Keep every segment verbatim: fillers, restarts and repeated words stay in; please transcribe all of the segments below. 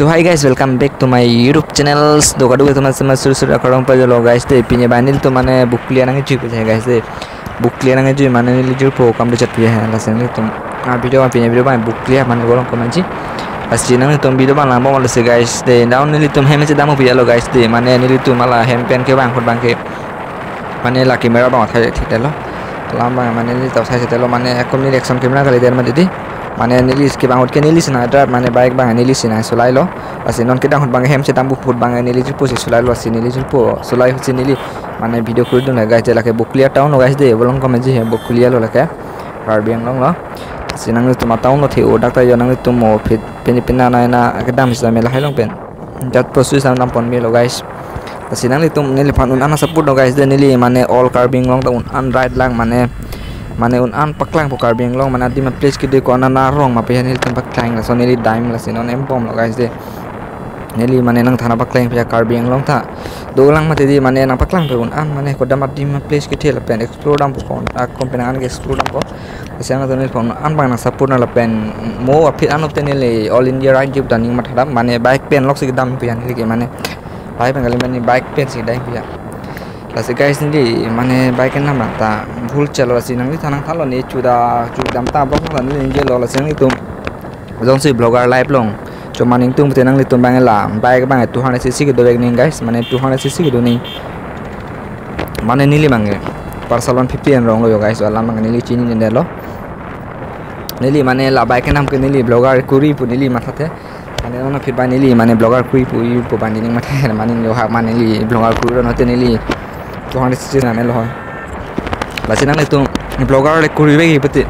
Hi guys, welcome back to my YouTube channels. Do kadokave atum aphan sur sur akarong pajolo guys de. Pini abang nelitum mane Bokolia nangkejui pu he guys de. Bokolia nangkejui mane neli jirpo kam do chat pu he. Lasi nelitum a video pini video abang Bokolia mane bolong komanji. Lasi nangtum video abang langbom lasi guys de. Down nelitum hem si dam pu lo guys de. Mane nelitum hala hem pen kevang ahut abangke mane la camera abang thai thik lo. Lam abang mane neli ta thai thik lo mane ekdom neli action camera kali der mati di. Mane neli kevang ahut ke neli si nang drive mane bike abang neli si nang solai lo. Lasi non kedang ahut abang hem si dam pu ahut abang neli jirpo si solai lo si neli jirpo solai ahut si neli mane video kuri dun la guys de lake Bokolia town lo guys de bolong komanji he Bokolia lo lake Karbi Anglong lo. Lasi nangtum a town lo the o dak ta yo nangtum mo pit pini pina na na kedam si mela hai long pen. Jat prosu sam dam pon melo guys. Lasi nanglitum neliphan un-an support lo guys de neli mane all Karbi Anglong ta un-an ride lang mane mane un-an paklang po Karbi Anglong mane adim a place kede ko anana arong ma pe nelitum paklang laso neli dam lasi non em bom lo guys de. Neli mane nangthan paklang pe Karbi Anglong ta. Dolang mati di mane nangpaklang pe un-an mane kodam adim a place kethe lapen explore dam po kon akon penang an ke explore dam po. Lasi nangtum neliphan un-an abang nang support nang lapen mo aphi anop te neli all India ride jip daning matha dam mane bike pen lok si kedam pu he neli ke mane bike pen kali mane bike pen si dam pu he. Lasi guys neli mane bike pen nam ta bhul chalo lasi nangli thanang thalo ne chuda chudam ta blok ta neli ninje lo lasi nangtum jongsi vlogger life long. Choma ningtum te nanglitum abang la bike abang two hundred C C kedo vek ning guys mane two hundred C C kedo ning. Mane neli abang Pulsar one fifty enrong lo yo guys alam abang neli chini nende lo. Neli mane la bike kenam ke neli vlogger kuri pu neli matha the. Mane non aphi abang neli mane vlogger kuri pu yu pu abang neli matha mane yo hak mane neli vlogger kuri ron te neli two hundred C C nam lo. Lasi nanglitum vlogger le kuri vek pute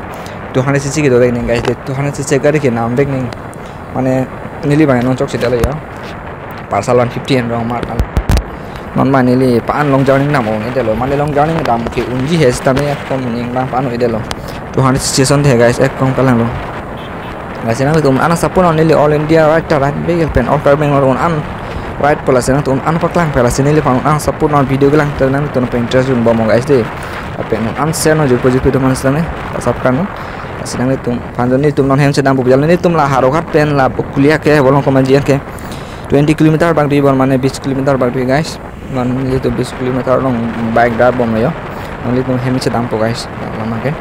two hundred C C kedo vek ning guys de two hundred C C gari kenam vek ning. Mane neli abang non chok si dalo yo. Pulsar one fifty enrong mat. Non mane neli pa-an long journey nam un-e dalo mane long journey dam ke unji he sitame kom ning abang pa-an un-e dalo. Two hundred C C son the guys ekdom kalang lo. Lasi nangtum un-an support non neli all India ride ta ride bike pen all Karbi Anglong un-an ride po lasi nangtum un-an paklang pe lasi neliphan un-an support non video kelang te nangtum pen interest un bom guys de. Lapen un-an share non jirpo jirpi atum aphan sitame subscribe non. Lasi nangtum aphan jo nelitum non hem si dam pu he nelitum la Howraghat pen la Bokolia ke bolong komanji ke twenty kilometer bak dui bor mane bis kilometer bak dui guys. Non nelitum bis kilometer long bike drive bom lo yo. Non nelitum hem si dam po guys. Lama ke.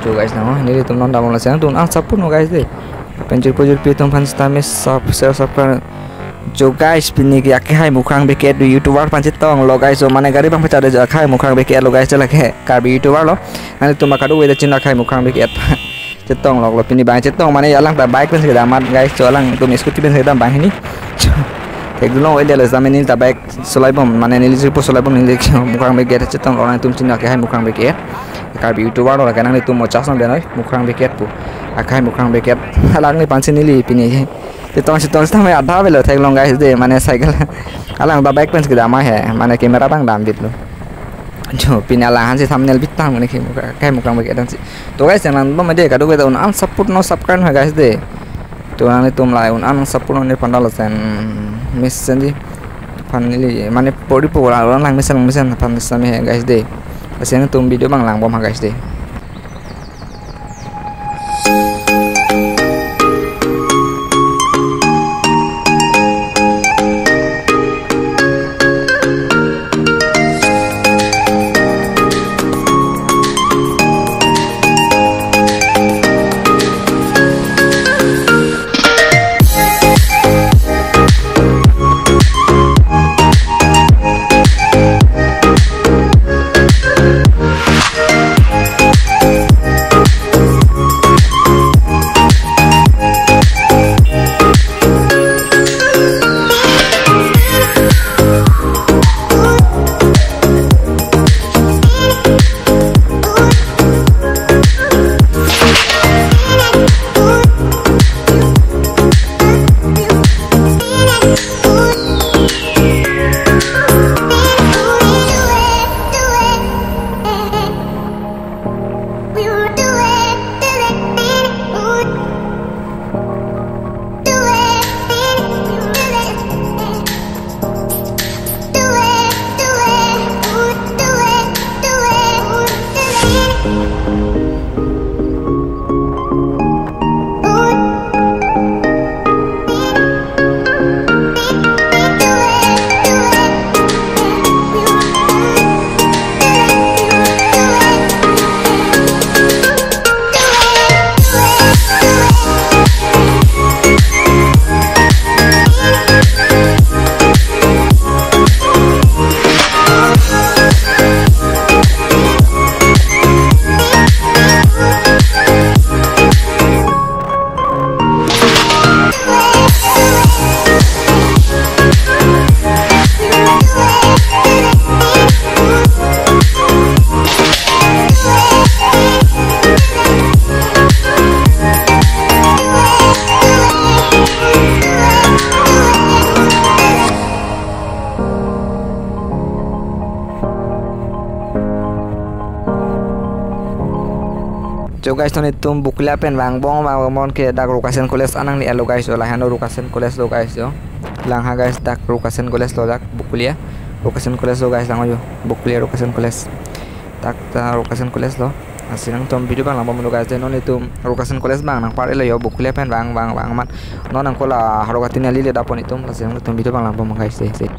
Jo guys nang nelitum non dam lo lasi nangtum un-an support non guys de. Pen jirpo jirpi atum aphan sitame sub share subscribe. Jo guys pini ke akehai Mukrang Bey Ke-et do YouTuber aphan chetong lo guys so mane gari abang pachar de jo akehai Mukrang Bey Ke-et lo guys chala ke Karbi YouTuber lo. Nanglitum kadokave ta chin akehai Mukrang Bey Ke-et. Chetong lok lo pini abang chetong mane alang ta bike pen si kedam mat guys so alangtum scooty pen si kedam abang hini. Thek dun long un-e dalo sitame neli ta bike solai bom mane neli jirpo solai bom neli Mukrang Bey Ke-et chetong lo nangtum chin akehai Mukrang Bey Ke-et. Karbi YouTuber lo lake nangtum mo chas non benoi Mukrang Bey Ke-et pu. Akehai Mukrang Bey Ke-et. Alang neliphan si neli pini chetong chetong sitame adha avelo theklong guys de mane cycle. Alang ta bike pen si kedam he mane camera abang dam bit lo. Jo pini alang aphan si thumbnail bit tang mane ke Mukrang, akehai Mukrang Bey Ke-et si. To guys nang bom de kadokave ta un-an support non subscribe non guys de. To nangtum la un-an support non nephan dalo sen mesen di. Aphan neli mane pori po la lang mesen lang mesen aphan sitame he guys de. Lasi nangtum video abang langbom ha guys de. Jo guys, non itum Bokolia pen vangbom vangbom ke dak Rokasen College anang le-etlo guys jo, lahenlo Rokasen College lo guys jo. Lang ha guys, dak Rokasen College lo, dak Bokolia. Rokasen College lo guys, lang jo. Bokolia Rokasen College. Dak ta Rokasen College lo. Lasi nangtum video abang langbomlo guys. Non itum Rokasen College abang nangpar-etlo jo, Bokolia pen vang vang vang amat. Non nangkok la Harokhat Tiniali le dappon itum. Lasi nangtum video abang langbom guys. Se, se.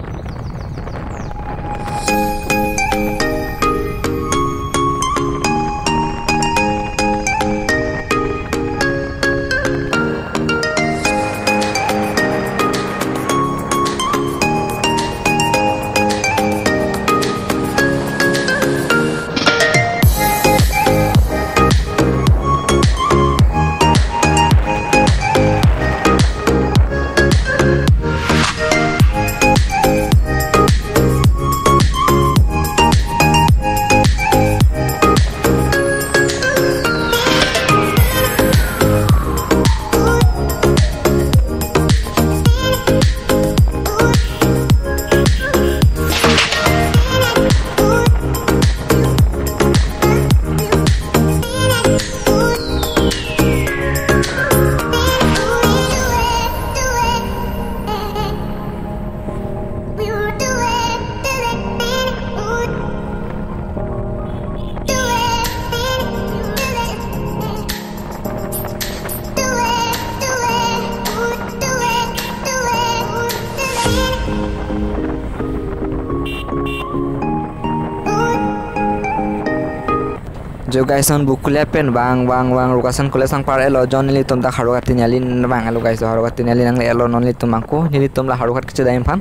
Jo guys, non Bokolia pen vang vang vang Rokasen College nangpar-etlo, jo nelitum dak Harokhat Tiniali vang-etlo guys, Harokhat Tiniali nangle-etlo, non nelitum angko, nelitum la Harokhat kechedam aphan.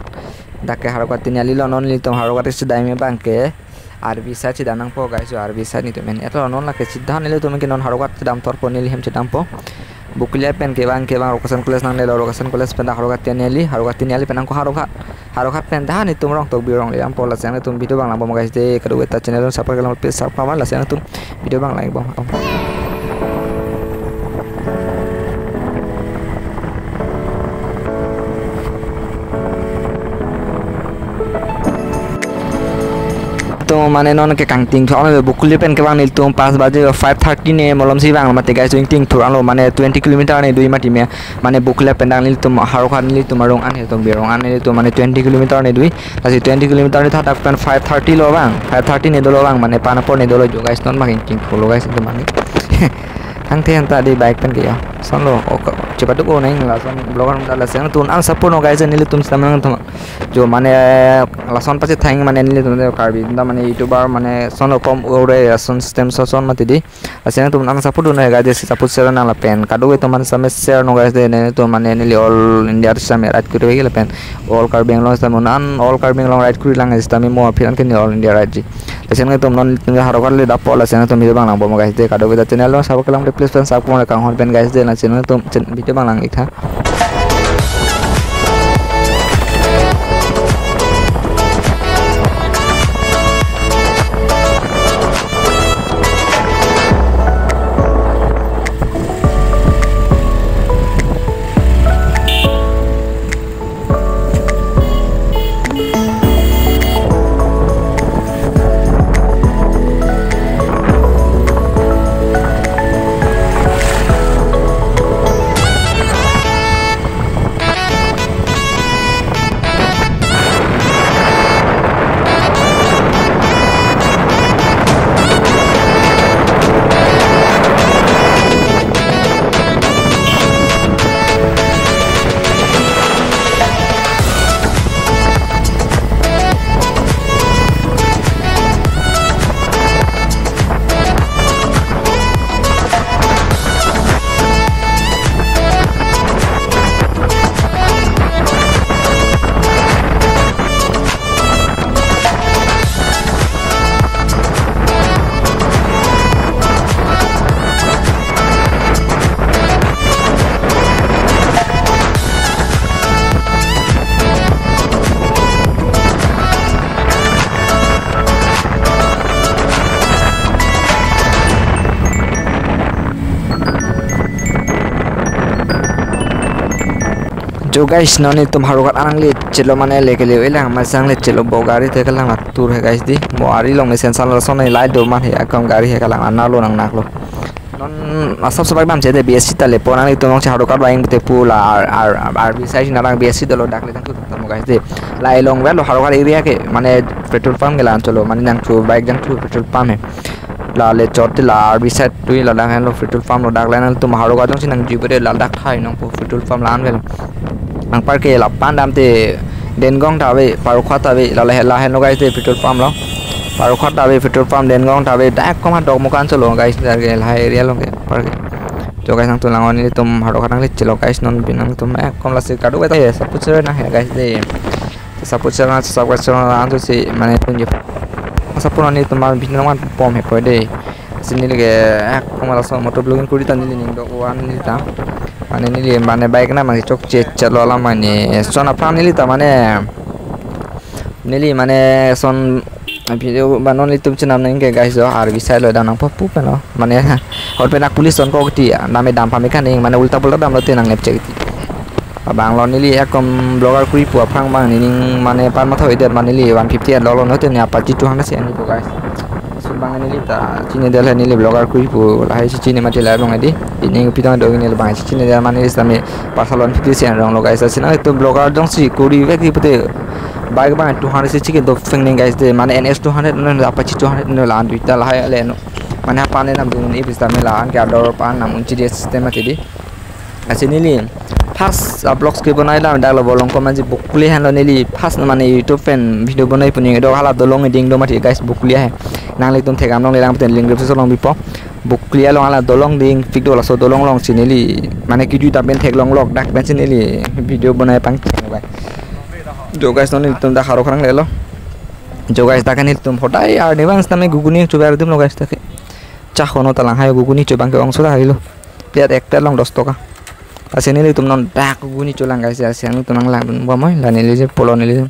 Dak ke Harokhat Tiniali lo, non nelitum Harokhat kechedam abang ke R B side chedam nangpo guys, jo R B side nelitum en-etlo, non lake sida nelitum ke non Harokhat chedam torpo, neli hem chedampo. Bokolia pen kevang kevang Rokasen College nanglelo, Rokasen College pen dak Harokhat Tiniali, Harokhat Tiniali pen angko Harokhat, Harokhat pen dak nelitum Rongtokbi arong le dampo. Lasi nangtum video abang langbom guys de, kadokave ta channel support kelang, please subscribe, lasi nangtum video abang langbom. To mane non ke kangting thon Bokolia pen kevang nelitum pas baje five thirty ne malom si vang mati guys, to ingting thur-anlo, mane twenty kilometer ne dui mati me, mane Bokolia pen dak nelitum Harokhat nelitum arong an, nelitum birong an, nelitum mane twenty kilometer ne dui, lasi twenty kilometer ne tha dak pen five thirty lo vang, five thirty ne dolo vang, mane pan apor ne dolo jo guys, non ma ingting thurlo guys, itum mane. Thangthe anta di bike pen ke ya. Sonlo, ok, chepaduk-o nang lason vlogger ta, lasi nangtum an support non guys, nelitum sita nangtum. Jo mane lason pasi thang mane nelitum Karbi ta mane YouTuber mane sonlo kom ore ason system so son mati di. Lasi nangtum an support non guys, support share nang lapen kadokave atum an same share non guys de, nelitum mane neli all India same ride kuri lagi lapen all Karbi Anglong same non all Karbi Anglong ride kuri lang same mo aphi an ke ne all India ride ji. Lasi nangtum non Harokhat le dappon, lasi nangtum video abang langbom guys de, kadokave ta channel lo support kelang, please pen support kanghon pen guys de, lasi nangtum chen-, video abang lang-ik tha. Jo guys, non itum Harokhat anang le chelo mane le kele elang masang le chelo bo gari te kelang atur he guys di. Mo ari along mesen sal son le light do man he akam gari he kelang analo nang naklo. Non asap sabak dam che de B S C ta lepo, nanglitum nong che Howraghat vang te pu la R, R, R B side si narang B S C dolo, dak le jangthu tamo guys de. La elong vel lo Howraghat area ke, mane petrol pump ke la-an cholo, mane jangthu bike jangthu petrol pump he. La le chot te la R B side tu ladak henlo petrol pump lo, dak le nangtum Howraghat jongsi nangji pu de ladak thai nong pu petrol pump la-an vel. Anpar ke lapu-an dam te Dengong ta ave, Parokhat ta ave, la le la henlo guys de petrol pump lo. Parokhat ta ave petrol pump, Dengong ta ave, dak kom ha Dokmoka an cholo guys, dak ke lahai area lo ke par ke. Jo guys, nangtum lang-on, nelitum Howraghat nangle chelo guys, non pini nangtum ekkom lasi kado ta he, support share nang he guys de. Support share nang, subscribe share nang, antu si mane tun je. Support nang, nelitum ma bini nang man pom he poi de. Si neli ke ekkom laso motor vlogging kuri ta neli ning dok-an neli ta. Mane neli mane bike na mane chokche chelo la mane son aphan neli ta mane neli mane son video banon nelitum chenam nang ke guys, jo R B side lo dam nangpo pu pen lo. Mane hot pen ak police son ko kiti, dam e dam pame kan ning, mane ulta pulta damlo te nangnep che kiti. Abang lo neli ekkom vlogger kuri pu aphrang abang nening mane par matha oi det, mane neli one fifty an lo lo no te ne Apache two hundred si an do guys. Laso abang neli ta chini det, neli vlogger kuri pu lahai si chini mati la long adi. Ini pitong do neli abang si chini det, mane neli sami personal one fifty si an rong lo guys. Lasi nangtum vlogger jongsi kuri vek di pute bike abang two hundred si chike do peng ning guys de, mane N S two hundred no, Apache two hundred no, la-an duita lahai le no. Mane hapan le nam dun ni bisa me la-an ke ador pan nam unchi de system mati di. Lasi neli first vlogs ke bonai lam dak lo bolong ko manji Bokuli henlo, neli first mane YouTube pen video bonai pu ning do, hala dolong eding do mati guys, Bokuli ahe. Nanglitum thekdam longle lang pute link description along bipo. Bokuli along hala dolong ding pik do, laso dolong along si neli mane kiju dam pen theklong lok dak pen si neli video bonai pang guys. Jo guys, non nelitum dak Howraghat nangle lo. Jo guys, dak nelitum hodai arni abang sitame guguni chover adim lo guys, dak ke. Chah hono ta lang hai guguni cho abang ke ongso ta hai lo. Plate ek plate along dos toka. Lasi nelitum non dak guguni cholang guys, lasi nelitum nang lang dun bomoi, la neli je polo neli.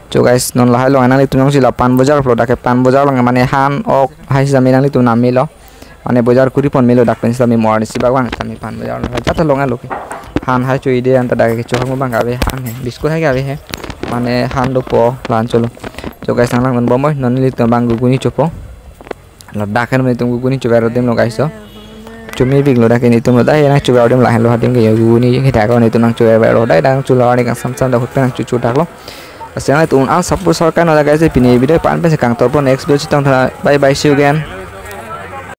Jo guys, non lahai along nelitum nong si la Pan Bazar lo, dak ke Pan Bazar along mane han ok hai sitame nanglitum nam melo. Mane bazar kuri pon melo, dak pen sitame morning si bak abang sitame Pan Bazar lo. Jat along alo ke. Han hai cho-i de, anta dak ke chohang abang ke ave han he. Biscuit hai ke ave he. Mane han dopo la-an cholo. Jo guys, nang lang dun bomoi, non nelitum abang guguni chopo. Ladak kan nelitum guguni chover adim lo guys, jo. Chumi bik lo dak nelitum lo, dai nang chover adim la henlo, hadim ke guguni ke dak nelitum nang chover lo, dai nang chula ni kang sam sam dak hut pen nang chuchu dak lo. Lasi nangtum an support share nang guys, pini video pan pen si kangtor po, next video chetong tha. Bye bye, see you again.